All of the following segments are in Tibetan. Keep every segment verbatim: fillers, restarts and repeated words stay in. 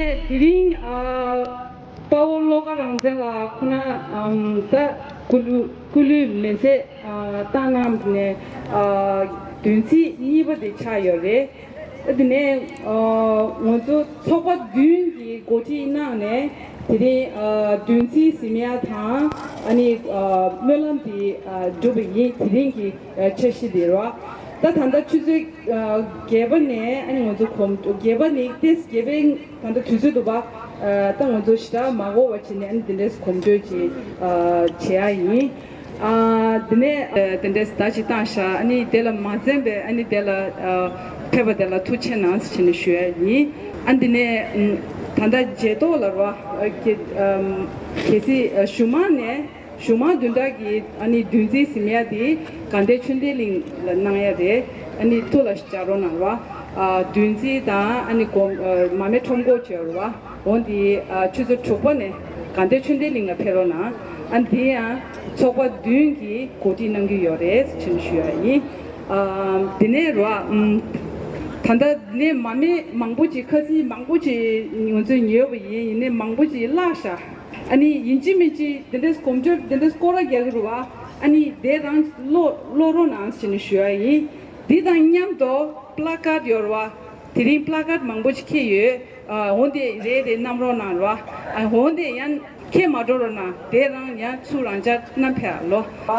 དེ་རིང་ཨ་དཔའ་བོ་བློ་དགའ་རང་བཙན་ལགས་ཁོ་ན་ཨམ་ད་སྐུ་ལུས་སྐུ་ལུས་མེ་བསྲེགས་ཨ་བཏང་གནང་ནས་ཨ་བདུན་ཚིགས་གཉིས་པ་དེ་ཆགས་ཡོད་རེད། ཨ་དེ་ནས་ཨ་ང་ཚོ་ཚོགས་པ་བདུན་གྱིས་འགོ་ཁྲིད་གནང་ནས་དེ་རིང་ཨ་བདུན་ཚིགས་ཟིན་ཡ་དང་ཨ་ནི་ཨ་སྨོན་ལམ་དེ་ཨ་འགྲུབ་པ་ཡིན། དེ་རིང་གི་འཆར་གཞི་དེ་རེད་བ། ད་ད་ལྟ་ཆུ་ཚོད་བརྒྱད་པ་ནས་ཨ་ནི་ང་ཚོ་གོམ་བརྒྱད་པ་ནས་ཏེས་བརྒྱད་པའི་ད་ལྟ་དུས་ཚོད་འདུག་པ། ད་ང་ཚོ་ཞེ་དྲག་མ་འགོར་བ་བྱས་ནས་ཨ་ནི་དེ་འདྲས་གོམ་བགྲོད་ཅིག་བྱེད་ཡ་ཡིན། དེ་ནས་དེ་འདྲས་ཟླ་ཅིག་བཏང་ཤག་ཨ་ནི་དེ་ལ་མ་འཛེམས་པའི་ཨ་ནི་དེ་ལ་ཕེབས་པ་དེ་ལ་ཐུགས་རྗེ་ཆེ་གནང་ཟེར་བྱས་ནས་ཞུ་ཡ་ཡིན། ཨ་ནི་དེ་ནས་ད་ལྟ་རྗེས་ཐོག་ལ་རོ་གལ་སྲིད་གཞུང་མང་ནས། གཞུང་མང་བདུན་ཕྲག་གི་ཨ་ནི་བདུན་ཚིགས་ཟིན་ཡ་དེ་དགའ་ལྡན་ཆོས་ལྡན་གླིང་ལ་གནང་ཡ་རེད། ཨ་ནི་ཐུགས་ལ་བཞག་རོགས་གནང་རོགས། ཨ་བདུན་ཚིགས་དང་ཨ་ནི་དགོང་ཨ་མ་མེ་ཁྲོམ་སྐོར་བྱེད་རོགས། འོན་ཏེ་ཨ་ཆུ་ཚོད་དྲུག་པ་ནས་དགའ་ལྡན་ཆོས་ལྡན་གླིང་ལ་ཕེབས་རོགས་གནང་། ཨ་ནི་དེ་ཡང་ཚོགས་པ་བདུན་གྱིས་གོ་སྒྲིག་གནང་གི་ཡོད་རེད་ཅེས་ཞུ་ཡ་ཡིན། ཨ་དེ་ནས་རོགས། ཨམ་ད་ལྟ་ནས་མ་མེ་མང་པོ་ཅིག་ཁ་སང་མང་པོ་ཅིག་ང་ཚོས་ཉོས་པ་ཡིན། ཡིན་ནའི་མང་པོ་ཅིག་བརླག་ཤག་ཨ་ནི་ཡིན་གཅིག་མིན་གཅིག་དེ་འདྲས་གོམ་བགྲོད་དེ་འདྲས་སྐོར་ར་རྒྱག་གི་རེད་བ། ཨ་ནི་དེ་རང་ཀློག་ཀློག་རོགས་གནང་ཞེས་ནས་ཞུ་ཡ་ཡིན། དེ་དང་མཉམ་དུ་པླ་ཀར་ཌི་ཡོད་རེད་བ། དེ་རིང་པླ་ཀར་ཌི་མང་པོ་ཞིག་འཁྱེར་ཡོད། ཨ་འོན་ཏེ་རེ་རེ་བསྣམས་རོགས་གནང་རོགས། ཨ་འོན་ཏེ་ཡང་འཁྱེར་མ་འགྲོ་རོགས་གནང་། དེ་རང་ཡང་ཚུར་རང་འཇགས་བསྣམས་ཕེབས་ལོ། ཨ་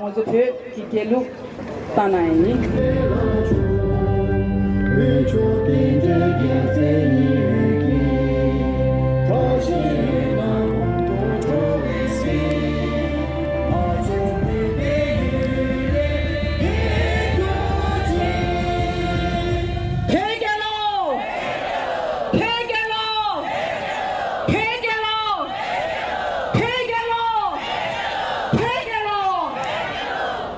ང་ཚོ་བོད་ཀྱི་རྒྱལ་གླུ་བཏང་གནང་ཡ་ཡིན། བོད་རྒྱལ་ལོ། བོད་རྒྱལ་ལོ། བོད་རྒྱལ་ལོ། བོད་རྒྱལ་ལོ། བོད་རྒྱལ་ལོ།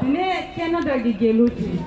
དེ་ནས་ཁ་ན་ཌ་གི་རྒྱལ་གླུ་བྲིས།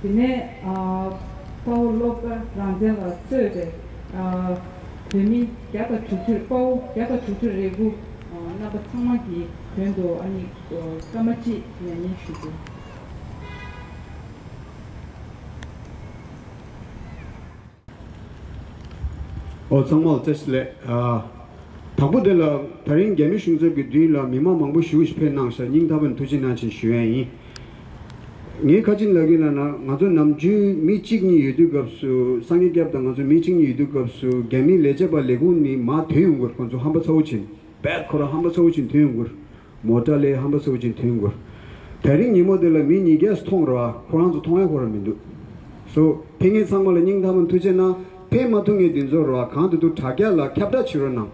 དེ་ནས་ཨ་དཔའ་བོ་བློ་དགའ་རང་བཙན་ལགས་གཙོས་པའི་ཨ་བོད་མི་བརྒྱ་དང་དྲུག་ཅུ། དཔའ་བོ་བརྒྱ་དང་དྲུག་ཅུ་རེ་དགུ་ཨ་རྣམ་པ་ཚང་མ་གི་དོན་དུ་ཨ་ནི་ཨ་སྐར་མ་གཅིག་ཉམས་ལེན་ཞུ་རྒྱུ། ཨོ་ཚང་མ་ལ་བཀྲ་ཤིས་བདེ་ལེགས། ཨ་དང་པོ་དེ་ལ་ད་རིང་རྒྱ་མི་གཞུང་ཚབ་ཀྱི་མདུན་ལ་མི་མང་མང་པོ་ཞེ་པོ་ཞིག་ཕེབས་གནང་ཤག་སྙིང་ཐག་པ་ནས་ཐུགས་རྗེ་གནང་ཞེས་ཞུ་ཡ་ཡིན། ངས་ག་རེ་ལབ་ཀྱི་ཡིན་ལབ་ན། ང་ཚོ་ནམ་རྒྱུན་མི་གཅིག་གཉིས་ཡོད་དུས་སྐབས་སུ། སངས་རྒྱས་སྐྱབས་དང་ང་ཚོ་མི་གཅིག་གཉིས་ཡོད་དུས་སྐབས་སུ་རྒྱ་མིའི་ལས་བྱེད་པ་ལས་ཁུངས་ནས་མར་ཐོན་ཡོང་གི་རེད། ཁོང་ཚོ་ཧམ་པ་ཚ་པོ་བྱས་ནས། རྦད་ཁོ་རང་ཧམ་པ་ཚ་པོ་བྱས་ནས་ཐོན་ཡོང་གི་རེད། མོ་ཊ་ལས་ཧམ་པ་ཚ་པོ་ཅིག་ཐོན་དགོས། དེ་རིང་ཉིན་མོ་དེ་ལ་མི་ཉིས་བརྒྱས་མཐོང་རེད་བ། ཁོ་རང་ཚོ་མཐོང་ཡ་ཁོ་རང་མི་འདུག་སོ་ཕེབས་མཁན་ཚང་མ་ལ་སྙིང་ཐག་པ་ནས་ཐུགས་རྗེ་གནང་། ཕེབས་མ་ཐུབ་མཁན་དེ་ཚོ་རེད་བ། གང་ཐུབ་ཐུབ་དྲ་རྒྱ་ལ་ཁྱབ་བསྒྲགས་བྱེད་རོགས་གནང་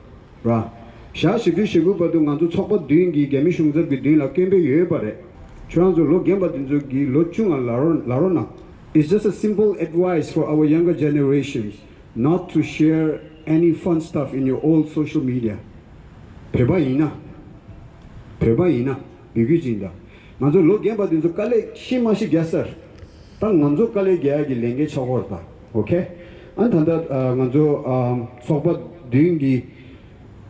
རེད་བ། ཞག་བཞི་བཅུ་ཞེ་དགུ་བར་དུ་ང་ཚོ་ཚོགས་པ་བདུན་གྱིས་རྒྱ་མི་གཞུང་ཚབ་ཀྱི་མདུན་ལ་སྐད་འབོད་ཡོད་པ་རེད། ཁྱོད་རང་ཚོ་ལོ་རྒན་པ་དེ་ཚོ་གིས་ལོ་ཆུང་ང་ལབ་རོགས་ལབ་རོགས་གནང་། It's just a simple advice for our younger generations not to share any fun stuff in your old social media. བོད་པ་ཡིན་ན། བོད་པ་ཡིན་ན་འབོད་སྐུལ་ཅིག་ཡིན་ད། ང་ཚོ་ལོ་རྒན་པ་འདི་ཚོ་དཀའ་ལས་ཤི་མ་ཤི་རྒྱག་ས་རེད། ད་ང་ཚོ་དཀའ་ལས་རྒྱག་ཡ་གི་ལས་འགན་ཆགས་ཀྱི་ཡོད་རེད་ད། ཨོ་ཁེ། ཨ་ད་ལྟ་ཨ་ང་ཚོ་ཨ་ཚོགས་པ་བདུན་གྱིས་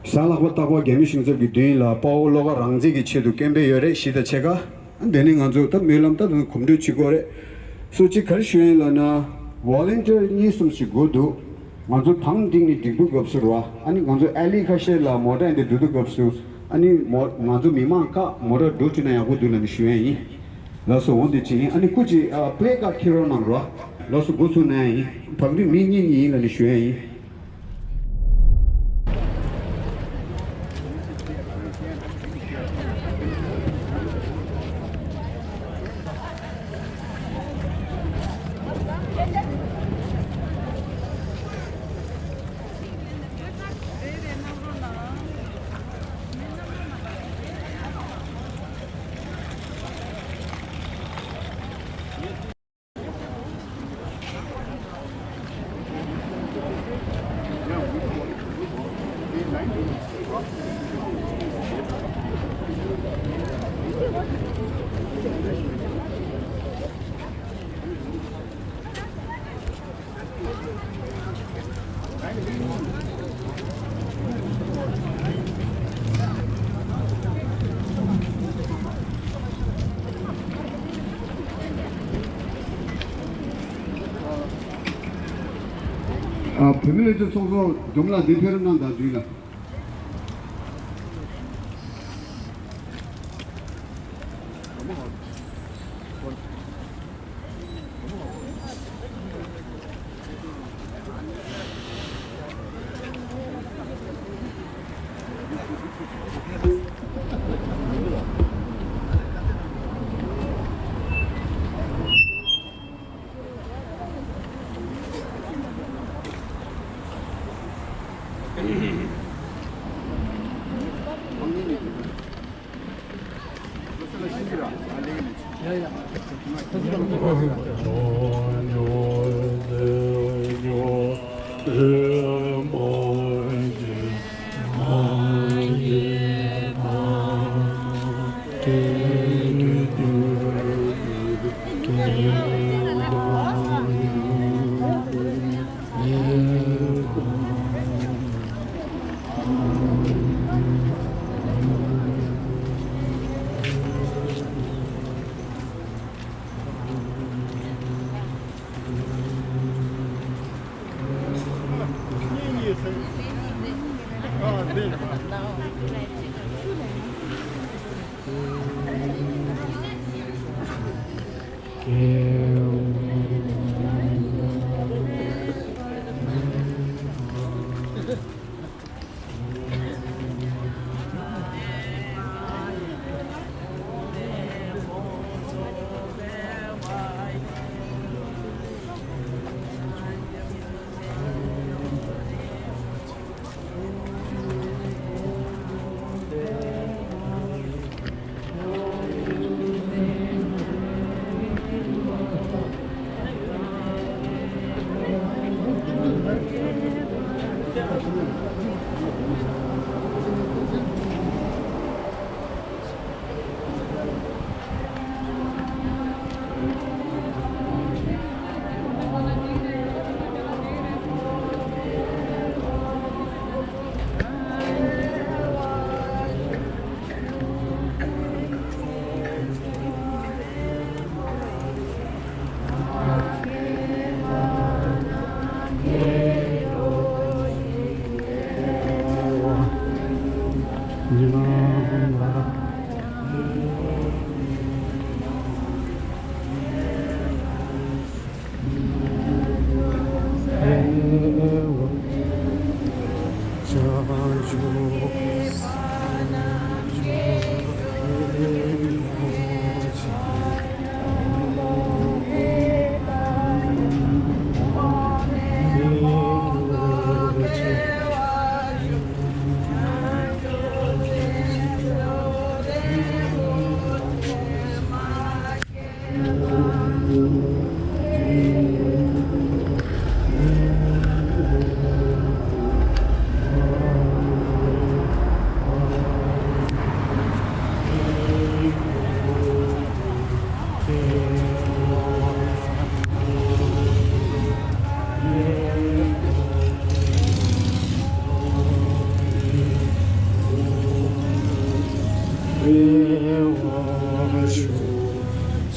གཟའ་ལྷག་པ་རྟག་པར་རྒྱ་མི་གཞུང་ཚབ་ཀྱི་མདུན་ལ་དཔའ་བོ་བློ་དགའ་རང་བཙན་གྱི་ཆེད་དུ་སྐད་འབོད་ཡོད་རེད། གཞིས་དང་ཕྱེད་ཀ། ཨ་འདི་ནི་ང་ཚོ་ད་སྨོན་ལམ་ད་དུང་གོམ་བགྲོད་བྱེད་དགོས་རེད། སོ་གཅིག་ག་རེ་ཞུ་ཡ་ཡིན་ལབ་ན། ཝོ་ལན་ཊི་ཡར་གཉིས་གསུམ་ཞིག་དགོས་འདུག་ང་ཚོ་དང་འགྲིག་ནས་འགྲིག་འདུག་སྐབས་སུ་ར། ཨ་ནི་ང་ཚོ་ཨ་ལི་ཁ་ཤས་ལ་མོ་ཊ་འདི་འགྲོ་འདུག་སྐབས་སུ། ཨ་ནི་མོ་ང་ཚོ་མི་མང་ཁག་མོ་ཊ་འགྲོ་བཅུག་ན་ཡག་པོ་འདུག་ལབ་ནས་ཞུ་ཡ་ཡིན། ལགས་སོ། འོ་འདི་བྱེད་ཡིན། ཨ་ནི་སྐུ་མཁྱེན་ཨ་པི་ལེ་ཀར་ཌི་འཁྱེར་རོགས་གནང་རོགས། ལགས་སོ། འགོ་ཚུགས་ན་ཡིན། བག་རིམ་མི་གཉིས་གཉིས་ཡིན་ལབ་ནས་ཞུ་ཡ་ཡིན། ཨ། བུད་མེད་ལས་བྱེད་ཚོགས་གཙོ་འཇམ་ལགས་འདི་ཕེབས་རོགས་གནང་། ད་དུས་ལ།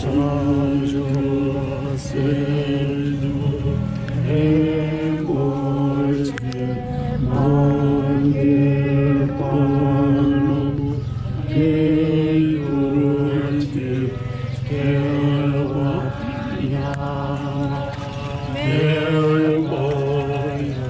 བྱང་ཆུབ་སེམས་མཆོག་རིན་པོ་ཆེ་མ་སྐྱེས་པ་རྣམས་སྐྱེ་གྱུར་ཅིག་སྐྱེ་བ་ཡང་མེད་པ་ཡང་།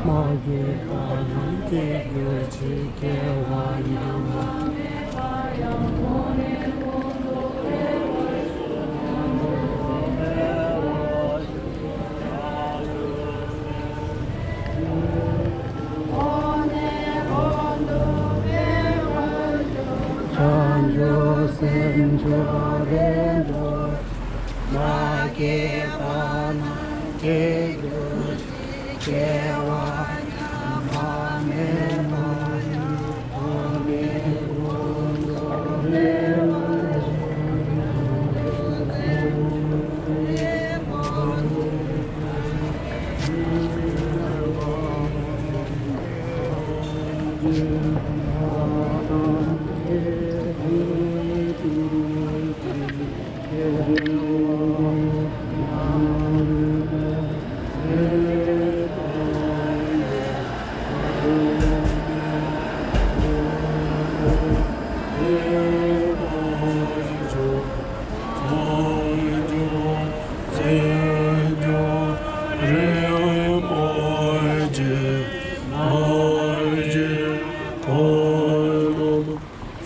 མ་སྐྱེས་པ་རྣམས་སྐྱེ་གྱུར་ཅིག་སྐྱེ་བ་ཡང་བྱང་ཆུབ་སེམས་མཆོག་རིན་པོ་ཆེ། མ་སྐྱེས་པ་རྣམས་སྐྱེ་གྱུར་ཅིག་སྐྱེ་བ་ཡང་མེད་པ་ཡང་། རིན་པོ་ཆེ། མ་སྐྱེས་པ་རྣམས་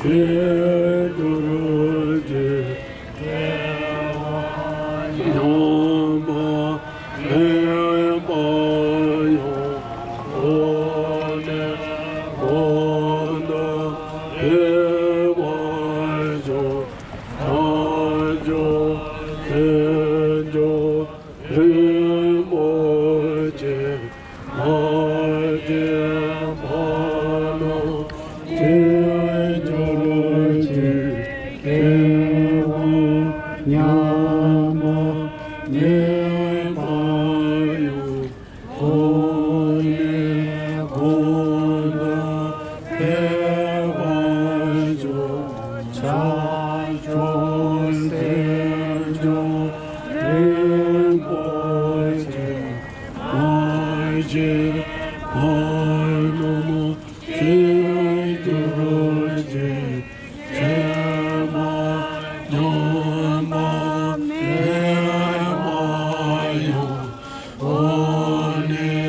སྐྱེ་གྱུར་ཅིག་སྐྱེ་བ་ཡང་མེད་པ་ཡང་། འཁོར་ལོས་བསྐོར་དུ་ཕེབས་པར་ཤོག་བྱང་ཆུབ་སེམས་མཆོག་རིན་པོ་ཆེ། མ་སྐྱེས་པ་རྣམས་སྐྱེ་གྱུར་ཅིག་སྐྱེ་བ་ཡང་མེད་པ་ཡང་། འཁོར་ལོས་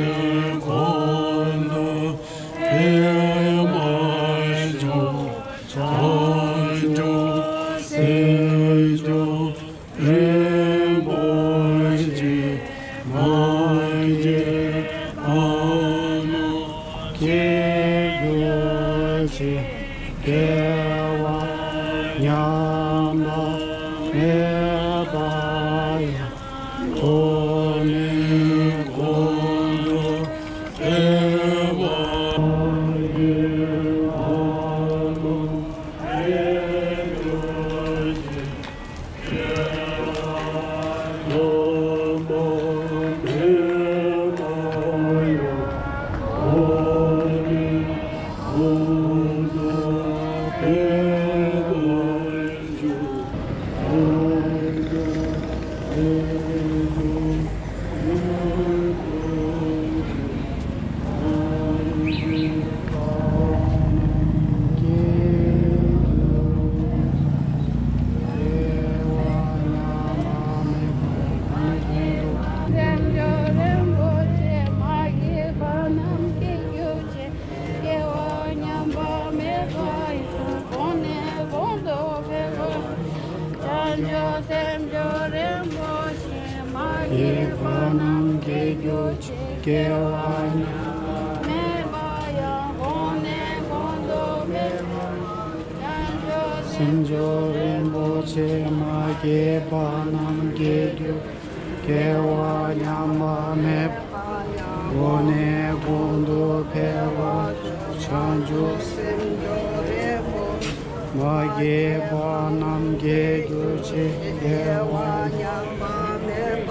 བསྐོར་དུ་ཕེབས་པར་ཤོག་བྱང་ཆུབ་སེམས་མཆོག་རིན་པོ་ཆེ། མ་སྐྱེས་པ་རྣམས་སྐྱེ་ སྐྱེ་བ་ཉམས་པ་མེད་པ་ཡང་། གོང་ནས་གོང་དུ་འཕེལ་བ་བྱང་ཆུབ་སེམས་མཆོག་རིན་པོ་ཆེ། མ་སྐྱེས་པ་རྣམས་སྐྱེ་འགྱུར། སྐྱེ་བ་ཉམས་པ་མེད་པ་ཡང་། གོང་ནས་གོང་དུ་འཕེལ་བར་ཤོག་བྱང་ཆུབ་སེམས་མཆོག་རིན་པོ་ཆེ། མ་སྐྱེས་པ་རྣམས་སྐྱེ་འགྱུར་ཅིག་སྐྱེ་བ་ཉམས་པ་མེད་པ།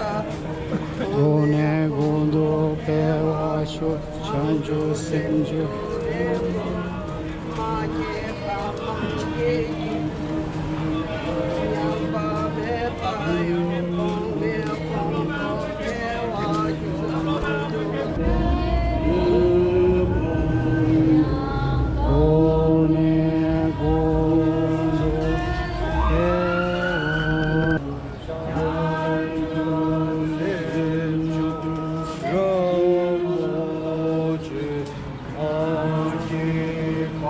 གོང་ནས་གོང་དུ་འཕེལ་བར་ཤོག་བྱང་ཆུབ་སེམས་མཆོག་རིན་པོ་ཆེ། མ་སྐྱེས་པ་རྣམས་སྐྱེ་འགྱུར་ཅིག་ཉམས་པ་མེད་པ་ཡང་། གོང་ནས་གོང་དུ་འཕེལ་བར་ཤོག་གོང་ནས་གོང་དུ་འཕེལ་བར་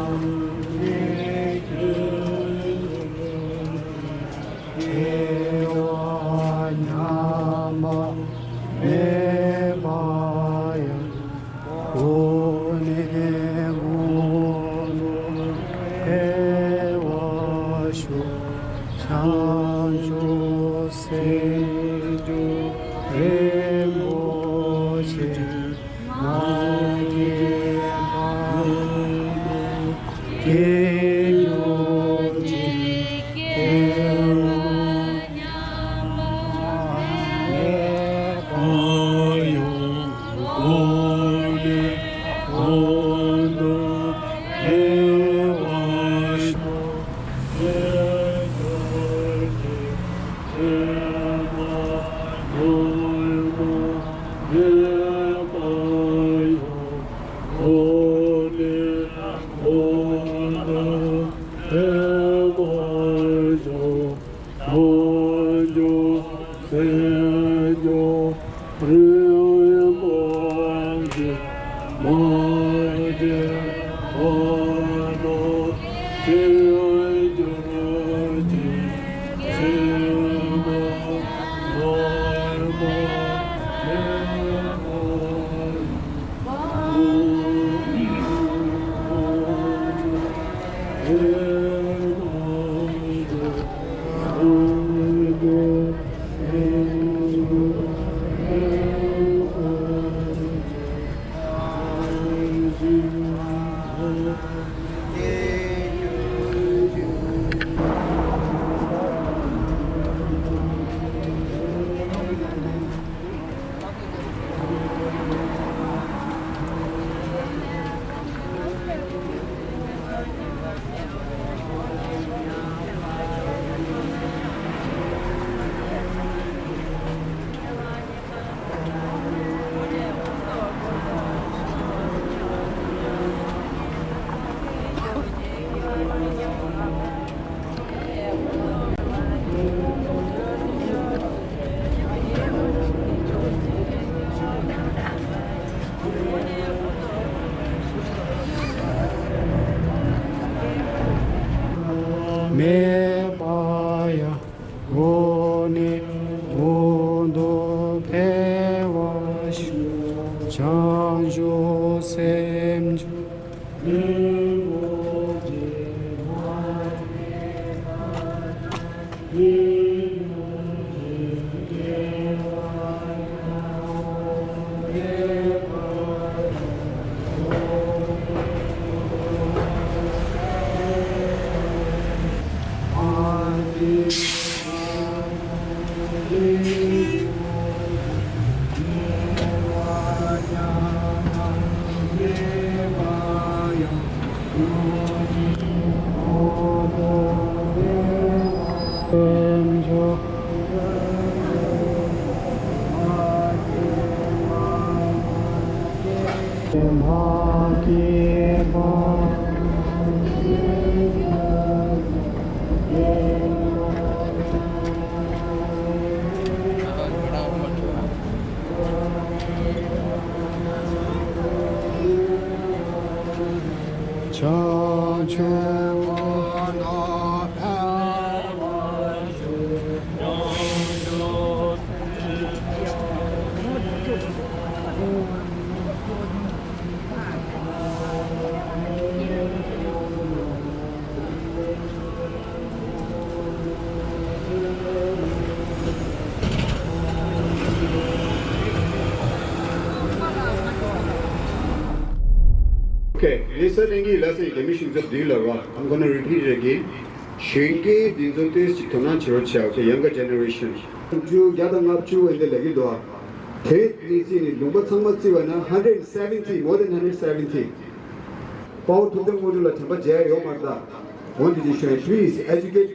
ཤོག་སྐྱེ་བ་ཉམས་པ་མེད་པ་ཡང་། གོང་ནས་གོང་དུ་འཕེལ་བར་ཤོག་བྱང་ཆུབ་སེམས་མཆོག་རིན་པོ་ཆེ། མ་སྐྱེས་པ་སྐྱེ་འགྱུར་ཅིག་སྐྱེ་བ་ཉམས་པ་མེད་པ་ཡང་། གོང་ནས་གོང་དུ་འཕེལ་བར་ཤོག་སྐྱེ་འགྱུར་ཅིག་སྐྱེ་བ་ཉམས་པ་མེད་པ་ཡང་། གོང་ནས་གོང་དུ་འཕེལ་བར་ཤོག་བྱང་ཆུབ་སེམས་མཆོག་རིན་པོ་ཆེ། མ་སྐྱེས་པ་རྣམས་སྐྱེ་འགྱུར་ཅིག་སྐྱེ་བ་ཉམས་པ་མེད་པ་ཡང་། མེད་པ་ཡང་། གོང་ནས་གོང་དུ་འཕེལ་བར་ཤོག་བྱང་ཆུབ་སེམས་མཆོག་རིན་པོ་ཆེ། མ་སྐྱེས་པ་རྣམས་སྐྱེ་འགྱུར་ཅིག་སྐྱེ་བ་ཉམས་པ་མེད་པ་ཡང་། གོང་ནས་གོང་དུ་འཕེལ་བར་ཤོག་བྱང་ཆུབ་སེམས་མཆོག་རིན་པོ་ཆེ། Okay, Lisa Dengue, Lisa Dengue, mission is doing the work. I'm gonna repeat it again. གཞོན་སྐྱེས་འདི་ཚོ་ཏོག་ཙམ་དོ་སྣང་བྱེད་རོགས་བྱེད། Okay, younger generation. བཅུ་བརྒྱ་དང་ལྔ་བཅུ་འོན་ཏེ་ལས་ཀྱི་འདུག་དེ་ནི་རྩིས་ནི་ལུང་པ་ཚང་མ་རྩིས་པ་ན་hundred seventy, more than hundred seventy. དཔའ་བོ་ཐུབ་བསྟན་དངོས་གྲུབ་ལ་དྲན་པ་བརྗེད་ཡ་ཡོད་མ་རེད་ད། འོན་ཏེ་དེ་ཞོན། Please educate.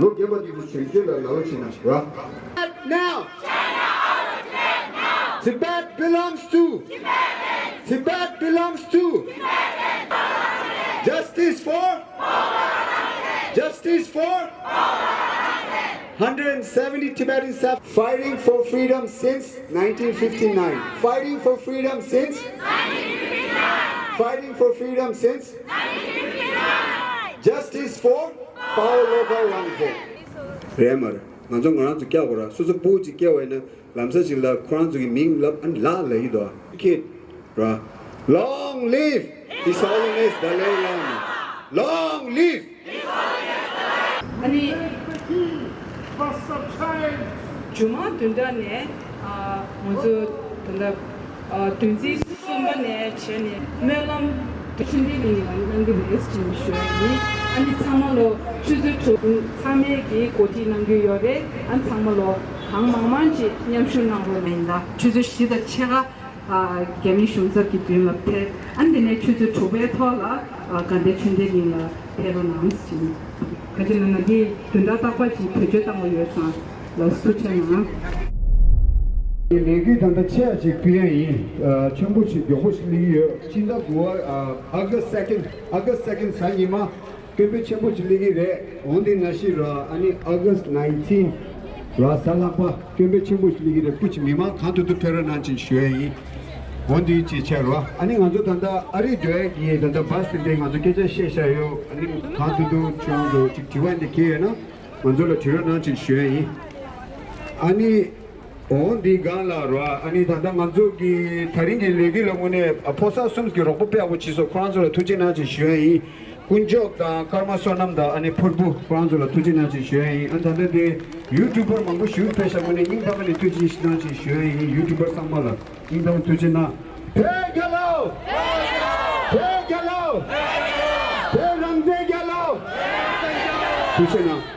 ལོ་རྒན་པ་འདི་ཚོ་གཞོན་སྐྱེས་ལ་ལ་ལོ་བྱེད་ན་ར། Now! Tibet belongs to! Tibet belongs to! Justice for? Justice for? Hundred and seventy Tibetans have fighting for freedom since nineteen fifty-nine. Fighting for freedom since? Fighting for freedom since? Justice for Pawo Lawkar Wangchuk. རེད་མ་རེད། ང་ཚོ་ང་རང་ཚོ་སྐྱག་གོ་ར། སོ་སོ་སྤུ་གུ་ཅིག་སྐྱེ་བ་ཡིན་ན་ལམ་སང་ཅིག་ལ་ཁོ་རང་ཚོ་གི་མིང་ལབ། ཨ་ནི་ལ་ལ་ཡི་དོ། Kid ར། Long live His Holiness Dalai Lama. Long live. ཨ་ནི། ཇུ་མ་བདུན་ཕྲག་ནས་ཨ་ང་ཚོ་ད་ལྟ་ཨ་བདུན་ཚིགས་གསུམ་པ་ནས་བྱས་ནས་སྨོན་ལམ་ཆོས་འདི་ལ་གནང་གི་རེད་ཅེས་ཞུ་ཡ་ཡིན། ཨ་ནི་ཚང་མ་ལོ་ཆུ་ཚོད་དྲུག་ཚང་མས་ཀྱིས་གོ་སྒྲིག་གནང་གི་ཡོད་རེད། ཨ་ནི་ཚང་མ་ལོ་གང་མང་མང་ཅིག་མཉམ་ཞུགས་གནང་རོགས་གནང་། ཡིན་ད་ཆུ་ཚོད་བཞི་དང་ཕྱེད་ཀ་ཨ་རྒྱ་མི་གཞུང་ཚབ་ཀྱི་མདུན་ལ་ཕེབས། ཨ་ནི་དེ་ནས་ཆུ་ཚོད་དྲུག་པའི་ཐོག་ལ་ཨ་དགའ་ལྡན་ཆོས་འདུལ་གླིང་ལ་ཕེབས་རོགས་གནང་ཞེས། ག་ཅི་ལབ་ན་འདི་བདུན་ཕྲག་རྟག་པར་གྱི་བེད་སྤྱོད་བཏང་བ་ཡོད་ཙང་ལ་ཐུགས་རྗེ་གནང་། ལས་འགུལ་ད་ལྟ་ཆེ་བ་ཞིག་སྤེལ་ཡ་ཡིན། ཨ་ཆེན་པོ་ཞིག་མགྱོགས་པོ་ཞིག་སླེབས་ཀྱི་ཡོད། ཕྱི་ཟླ་དགུ་པ་ཨ་August second, August second གཟའ་ཉི་མ། སྐྱོན་འབེབས་ཆེན་པོ་ཅིག་སླེབས་ཀྱི་རེད། འོན་ཏེ་ན་ཤི་ར། ཨ་ནི་August nineteen ར་གཟའ་ལྷག་པ་སྐྱོན་འབེབས་ཆེན་པོ་ཅིག་སླེབས་ཀྱི་རེད། སྐུ་མཁྱེན་མི་མང་གང་ཐུབ་ཐུབ་ཕེབས་རོགས་གནང་ཅེས་ཞུ་ཡ་ཡིན། འོན་ཏེ་ཅིག་བྱས་ར། ཨ་ནི་ང་ཚོ་ད་ལྟ་ཨ་རི་འགྲོ་ཡ་གི་ད་ལྟ་བཱས་དེ་འདྲའི་ང་ཚོ་སྐད་ཆ་བཤད་བཞག་ཡོད། ཨ་ནི་གང་ཐུབ་ཐུབ་ཁྱོད་ཚོ་ཅིག་དྲི་བ་འདི་གལ་ཡོད་ན་ང་ཚོ་ལ་དྲི་རོགས་གནང་ཅེས་ཞུ་ཡ་ཡིན། ཨ་ནི། འོ་འདི་སྒང་ལ་རོ། ཨ་ནི་ད་ལྟ་ང་ཚོ་གི་ད་རིང་གི་ལས་འགུལ་ལ་དངོས་གནས་ཕོ་གསར་གསུམ་གྱི་རོགས་པ་དཔེ་ཡག་པོ་བྱས་སོང་། ཁོ་རང་ཚོ་ལ་ཐུགས་རྗེ་གནང་ཞེས་ཞུ་ཡ་ཡིན། དཀོན་མཆོག་དང་ཀརྨ་བསོད་ནམས་དང་ཨ་ནི་ཕུར་བུ་ཁོ་རང་ཚོ་ལ་ཐུགས་རྗེ་གནང་ཞེས་ཞུ་ཡ་ཡིན། ཨ་ད་ལྟ་དེ་ཡུ་ཊུབ་པར་མང་པོ་ཞིག་ཕེབས་ཤག་དངོས་གནས་སྙིང་ཐག་པ་ནས་ཐུགས་རྗེ་གནང་ཞེས་ཞུ་ཡ་ཡིན། ཡུ་ཊུབ་པར་ཚང་མ་ལ་སྙིང་ཐག་པ་ཐུགས་རྗེ་གནང་། བོད་རྒྱལ་ལོ། བོད་རྒྱལ་ལོ། བོད་རང་བཙན་རྒྱལ་ལོ། ཐུགས་རྗེ་གནང་།